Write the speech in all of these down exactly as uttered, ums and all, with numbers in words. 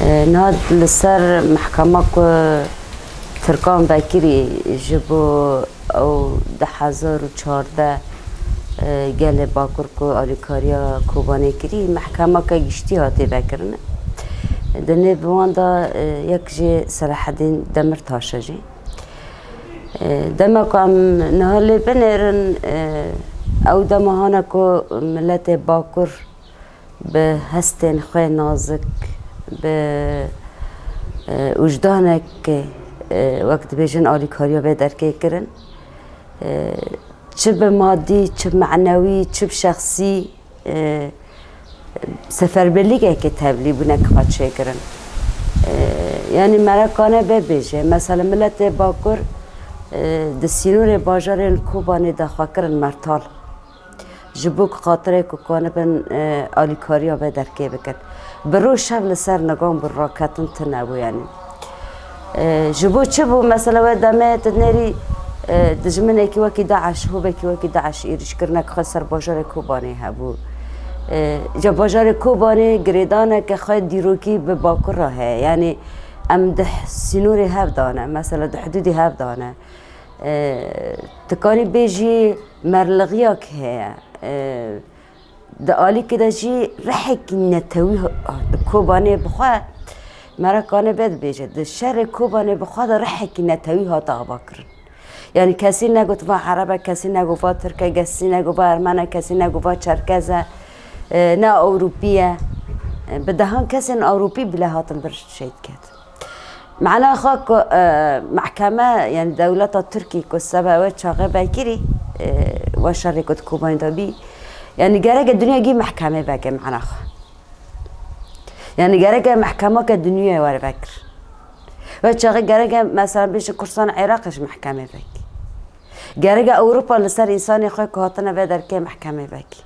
E, niha li ser mehkema ku Tirkan vekirî ji bo ew du hezar û çardeh, e, gelê Bakur ku alîkariya Kobanê kirî, mehkemeke giştî hatê vekirin. Di nêv wan de, e, yek jî Selahedîn Demirtaş e jî. E, dema ku em niha lê binêrin, e, ew dema hane ku miletê Bakur bi hestên xwe nazik, bi, e, wijdanek, e, wek dibêjin alîkariya vê derkê kirin. E, çi bi madî, çi bi menewî, çi bi şexsî, e, seferberlîkeke tevlî bûnek xwe çêkirin. E, yanî merekane vê bêje. Mesela miletê Bakur, e, di sînorê bajarên Kobanê de xwe kirin mertal. Ji bo ku xatirê ku kanibin, e, alîkariya vê derkê bikin. Bi roj şev li ser nigan bû, raketin tune bû, yanî. E, ji bo çi bû? Mesela we demê tu nêrî, e, dijminekî wekî DAIŞ, hûbekî wekî DAIŞ êrîşkirinek xwe ser bajarê Kobanê hebû. E, ca bajarê Kobanê girêdaneke xwe dîrokî bi Bakur re heye. Yanî em di sînorê hev de ne, mesela di hidûdê hev de ne. E, tu karî bêjî merlixiyak heye. E, di alîkê de jî rihekî netewî ha-, Kobanê bi xwe, merekane vê dibêje, di şerê Kobanê bi xwe de rihekî netewî hate avakirin. Yanî kesî negot va Ereb e, kesî negot va Tirk e, kesî negot va Ermen e, kesî negot va Çerkez e, e, ne Ewropî ye. E, bi dehan kesên Ewropî bile hatin vir şehîd ketin. Mena xwe ku, e, mehkeme, yanî dewleta Tirkî ku sebe wê çaxê vekirî, e, we şerê ku di Kobanê de bî, yanî gereke dinya gî mehkemê veke mena xwe. Yanî gereke mehkemake dinyayê were vekir. We çaxê gereke mesela bêjin Kursan Iraqê ji mehkemê vekî. Gereke Ewropa li ser însanê xwe ku hatine vê derkê mehkemê vekî.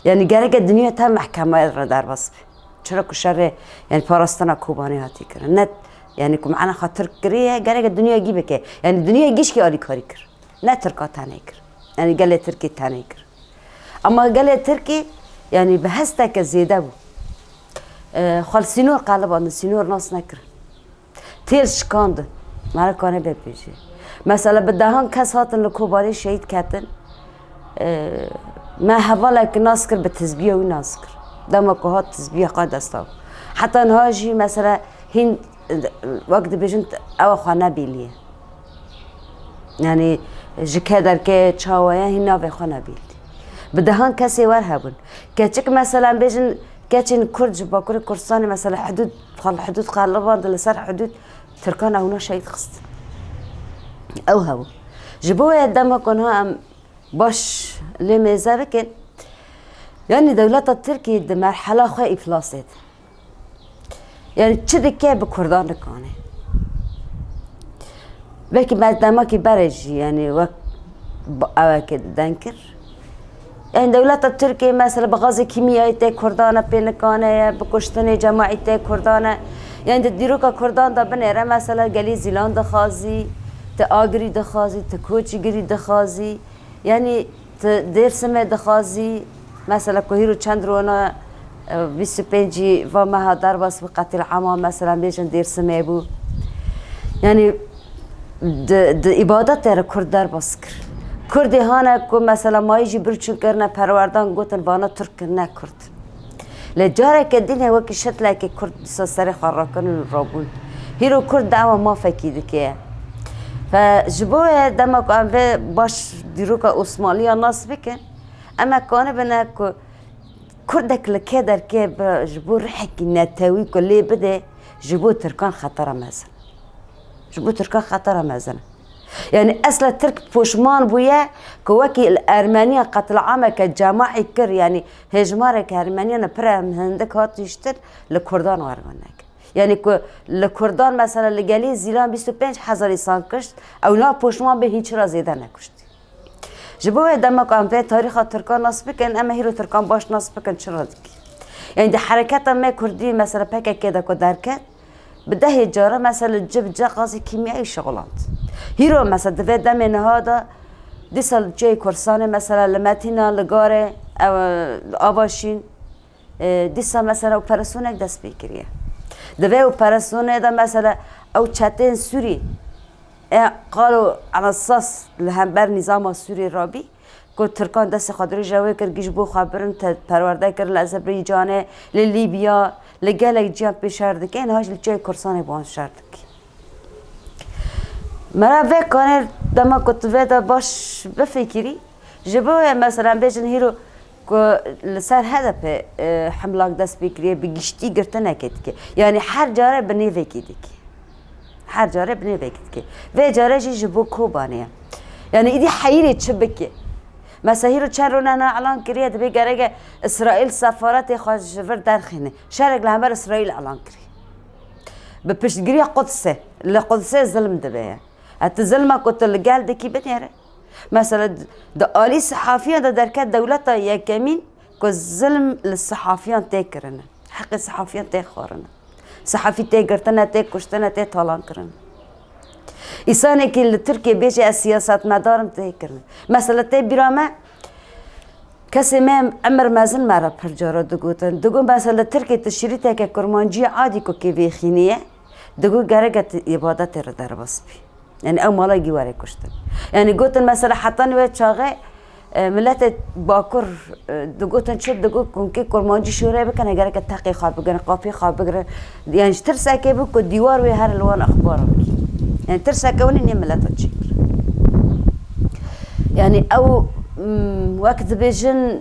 Yanî gereke dinya te mehkemeyê re derbas be. Çira ku şerê, yanî parastina Kobanê hatî kirin. Ne, yanî ku mena xwe Tirk kiriye, gereke dinya gî bike. Yanî dinya gişkî alîkarî kir. Ne Tirka tenê kir. Yanî gelê Tirkî tenê kir. Ama gelê Tirkî, yanî bi hesteke zêde bû. E, xwe li sînor qelibandin, sînor nas nekirin. Têl şikandin. Merekane bê bêjî. Mesela bi dehan kes hatin li Kobanê şehîd ketin. Ee, me hevalek nas kir, bi tizbiya wî nas kir. Dema ku hat tizbiya xwe desta. Heta niha jî mesela hîn, wek dibêjin, ew xwe nebîliye. Yanî ji kê derkê çawa ye, hîn navê xwe nebîlî. Bi dehan kesê wer hebûn. Keçik mesela bêjin, keçên Kurd ji Bakurê Kurdistanê mesela hidûd, xal-, hidûd qeliband li ser hidûd Tirkan ewna şehîd xistin. Ew hebû. Ji bo wê dema ku niha em baş lê mêze bikin, yanî dewleta Tirkî di merhela xwe îflasê de. Yanî çi dike bi Kurdan dikane. Belkî me demekî berê jî, yanî wek bi-, ewekê deng kir. Yanî dewleta Tirkiyê mesela bi gazê kîmyayî tê Kurdan e pê nikane ye, bi kuştinê cemaî tê Kurdan e. Yanî di dîroka Kurdan de binêre mesela gelî Zîlan dixwazî, ti Agirî dixwazî, ti Koçîgirî dixwazî. Yanî ti Dêrsimê dixwazî, mesela ku hîro çend rona, e, bîst û pêncî va meha derbas bû, qetil ema mesela bêjin Dêrsimê bû. Yanî di, di îbadetê re Kurd derbas kir. Kurdê hane ku mesela mayî jî birçûn kirine perwerdan, gotin vana Tirk in, ne Kurd in. Lê careke din e wekî şetlekê Kurd dîsa serê xwe rakirin û rabûn. Hîro Kurd dawa mafekî dike. Fe ji bo wê dema ku em vê baş dîroka Osmaniya nas bikin, em ê kanibine ku Kurdek li kê derkê bi, ji bo rihekî netewî ku lê bide, ji bo Tirkan xetera mezin. Ji bo Tirkan xetera mezin e. Yanî esla Tirk poşman bûye ku wekî li Ermeniya qetilameke cemaî kir, yanî hêjmareke Ermeniyan pir hindik hat hiştin, li Kurdan wer nekir. Yanî ku li Kurdan mesela li gelî Zîlan bîst û pênc hezar însan kişt, ew niha poşman bê hîn çira zêde nekuşt. Ji bo wê dema ku em vê tarîxa Tirkan nas bikin, em ê hîro Tirkan baş nas bikin çi radikî. Yanî di hereketa me Kurdî mesela P K K de ku derket, bi dehê cara mesela li cih bi cih gazê kîmyayî şixulant. Hîro mesela di vê demê niha de dîsa li çiyê Kursanê mesela li Metîna, li Garê, ew, li Avaşîn, e, dîsa mesela operasyonek dest pê kiriye. Di vê operasyonê de mesela ew çetên Sûrî, e, qalo esas li hember nîzama Sûrî rabî, ku Tirkan destê xwe dirêje wê kir, giş bo xwe birin, te perwerde kirin li Ezerbaycanê, li Lîbya, li gelek ciyan pê şer dike, niha jî li Çiyayê Kurdistanê bi wan şer dike. Mera vê kanê dema ku tu vê de baş bifikirî, ji bo wê mesela em bêjin hîro ku li ser H D P, e, hemlak dest pê kiriye, bi giştî girtinekê dike. Yanî her care bi nêvekî dike. Her care bi nêvekî dike. Vê care jî ji bo Kobanê ye. Yanî îdî heyirê çi bike? Mesela hîro çend rûnana elan kiriye, dibê gereke Îsraîl sefaretê xwe ji vir derxîne. Şerek li hember Îsraîl elan kiriye. Bi piştgiriya Qudsê. Li Qudsê zilm dibe ye. E, tu zilma ku tu li gel dikî binêre. Mesela di alî sihafiyan de derket dewleta yekemîn ku zilm li sihafiyan tê kirine. Heqê sihafiyan tê xwarine. Sihafî tê girtine, tê kuştine, tê talan kirine. Îsanekî li Tirkiyê bêje ez siyasetmedar im tê kirine. Mesela tê bîra me, kesê me emir mezin me re pir cara digotin. Digot mesela li Tirkiyê tu şirîteke kurmancî adî ku kê vêxînî ye, digot gereke tu îbadetê re derbas bî. Yanî ew mala gî were kuştin. Yanî gotin mesela heta wê çaxê, e, miletê Bakur, e, digotin çi, digot kunkê kurmancî şûrê bikin, gereke teqê xwe bigirin, qapê xwe bigirin. Yanî ji tirsekê bû ku dîwar wê her li wan exbaran bî. Yanî tirseke winî nê mileta çêkir. Yanî ew, mm, wek dibêjin,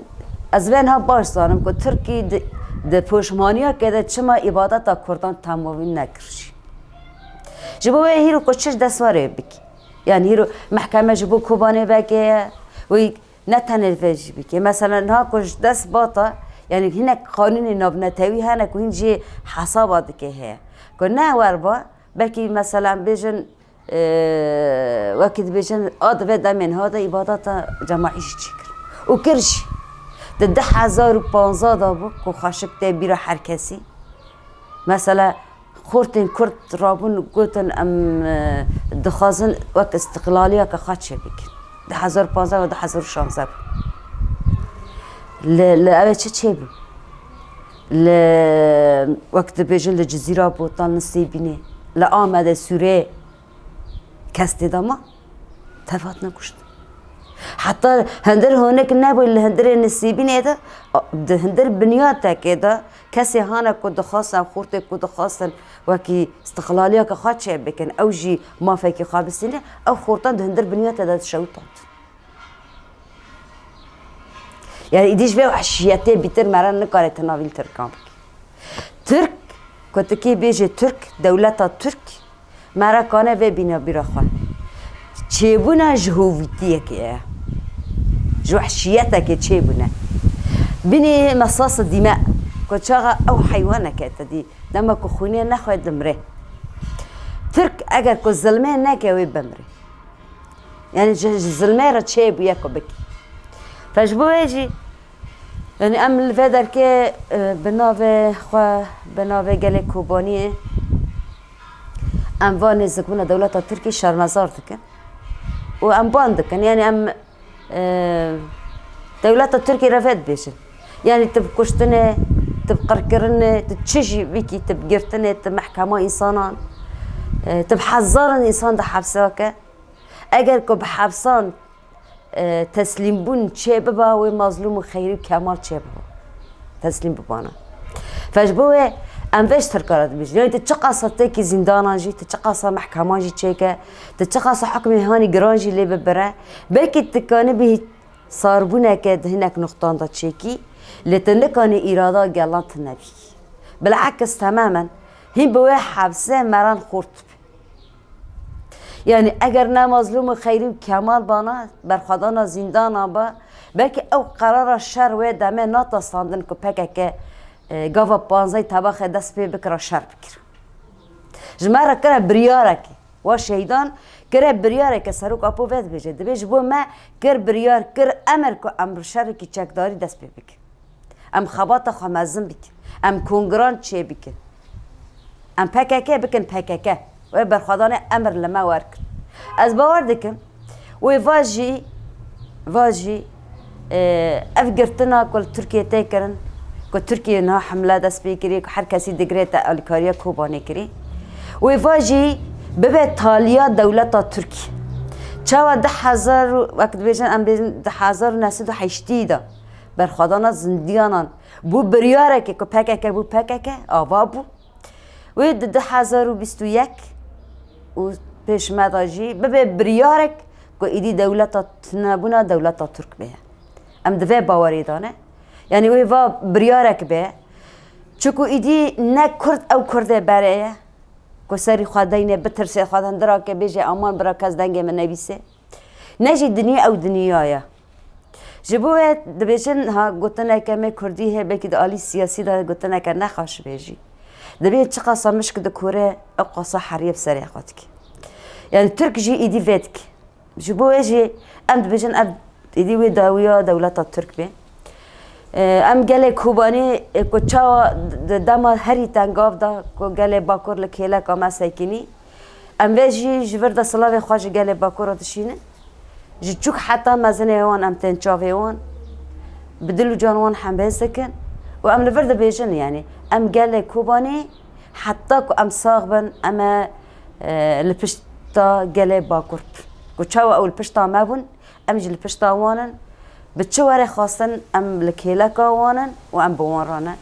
ez vê niha baş zanim ku Tirkî di, di poşmaniyeke de çima îbadeta Kurdan temavî nekir jî. Ji bo wê hîro ku çi destwarê bikî. Yanî hîro mehkeme ji bo Kobanê veke ye, wê ne tenê vê jî bike. Mesela niha ku ji dest bata, yanî hinek qanûnê navnetewî hene ku hîn jê hesaba dike heye. Ku ne wer ba, belkî mesela em bêjin, e, wekî dibêjin, a di vê demên ha de îbadata cemaî jî çêkir. Û kir jî. Di du hezar û panzdeh de bû ku xweşik tê bîra her kesî. Mesela, xortên Kurd rabûn gotin, em, e, dixwazin wek îstiqlaliyeke xwe çêbikin. Du hezar û panzdeh ve du hezar û şanzdeh bû. Li, li ew ê çi çêbû? Li, wek dibêjin, li Cizîra Botan, li Sêbînê, li Amedê, Sûrê, kes tê de ma? Tev hatine kuştin. Heta hundir honik nebû li hundirê Nisêbînê de, a, di hundir binyatekê de kesê hane ku dixwastin, xortê ku dixwastin wekî îstiqlaliyeke xwe çêbikin, ew jî mafekî xwe bistîne, ew xortan di hundir binyatê de dişewitandin. Yani îdî ji vê wehşiyetê bîtir me re nikare tenavîn Tirkan bike. Tirk, ku tu kê bêjê Tirk, dewleta Tirk, me re kane vê bîne bîra xwe. Çêbûna ji hovîtiyekê ye. Ji wehşiyetekê çêbûne. Binê mesas dîme, ku çaxa ew heywaneke te dî, dema ku xwînê nexwe dimre. Tirk eger ku zilmê neke wê bimre. Yani ji, ji zilmê re çêbûye ku bikî. Fe ji bo wê jî, yani em li vê derkê, e, bi navê xwe, bi navê gelê Kobaniyê, em van nêzikbûna dewleta Tirkî şermezar dikin. Û em ban dikin. Yani em, e, dewleta Tirkî re vê dibêjin. Yani tu bi kuştinê, tu bi qirkirinê, tu çi jî bikî, tu bi girtinê, tu mehkema însanan, e, tu bi hezaran însan di hepse ke. Eger ku bi hepsan, e, teslîmbûn çê biba, wê Mazlûm û Xeyrî û Kemal çê biba. Teslîm bibana. Fe ji bo wê em vê ji Tirka re dibêjin. Yani tu çiqasa têkî zîndanan jî, tu çiqasa mehkeman jî çêke, tu çiqasa hukmê hanî giran jî lê bibire, belkî tu kanibî sarbûneke di hinek nuqtan de çêkî, lê tu nikanî îrada gelan tune bî. Bil'eks temamen, hîn bi wê hepsê meran xurt be. Yani eger ne Mazlûm û Xeyrî û Kemal bana, berxwedana zîndana ba, belkî ew qerara şer wê demê natasandin ku P K K, e, gava panzdeh tebaxê dest pê bikira şer bikir. Ji me re kire biryarekê. Wa şehîdan kire biryareke Serok Apo vê dibêje. Dibê ji bo me kir biryar, kir emir ku em bi şerekî çekdarî dest pê bikin. Em xebata xwe mezin bikin. Em kongiran çê bikin. Em P K K bikin P K K. Wê berxwedanê emir li me wer kir. Ez bawer dikim, wê va jî, va jî, e, ev girtina ku li Tirkiyê tê kirin, Ku Tirkiye niha hemle dest pê kirî, ku her kesî digirê te alîkariya Kobanê kirî. Wê va jî bibe taliya dewleta Tirk. Çawa du hezar û, wek dibêjin, em bêjin du hezar û neh sed û heştî de berxwedana zindiyanan bû biryarekê ku P K K bû, P K K ava bû. Wê di du hezar û bîst û yek û pêş me de jî bibe biryarek ku êdî dewleta tunebûna dewleta Tirk bê. Em di vê bawerê de ne. Yanî wê va biryarek be. Çiku êdî ne Kurd ew Kurdê berê ye. Ku serî xwe deyne, bitirsê xwe, hundirake bêje, aman bira kes dengê min nebîse. Ne jî dinya ew dinya ye. Ji bo wê dibêjin, ha, gotineke me Kurdî heye, belkî di alî siyasî de gotineke nexweş be jî. Dibê çiqasa mişk dikore, ew qasa heriye bi serê xwe dike. Yanî Tirk jî êdî vê dike. Ji bo wê jî em dibêjin ev êdî wê dawiya dewleta Tirk bê. Em gelê Kobanê, e, ku çawa di dema herî tengav de ku gelê Bakur li kêleka me sekinî, em vê jî ji vir de silavê xwe ji gelê Bakur re dişînin. Ji çûk heta mezinê wan em tên çavê wan. Bi dil û can wan hembêz dikin. Û em li vir dibêjin, yanî em gelê Kobanê heta ku em sax bin, em e, e, li pişta gelê Bakur bin. Ku çawa ew li pişta me bûn, em jî li pişta wan in. Bi çi were xwestin, em li kêleka wan in û em bi wan re ne.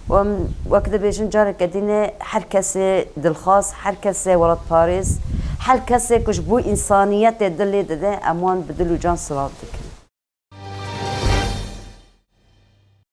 Û em, wek dibêjin, careke dîne her kesê dilxwaz, her kesê welatparêz, her kesê ku ji bo însaniyetê dilê dide, em wan bi dil û can silav dikin.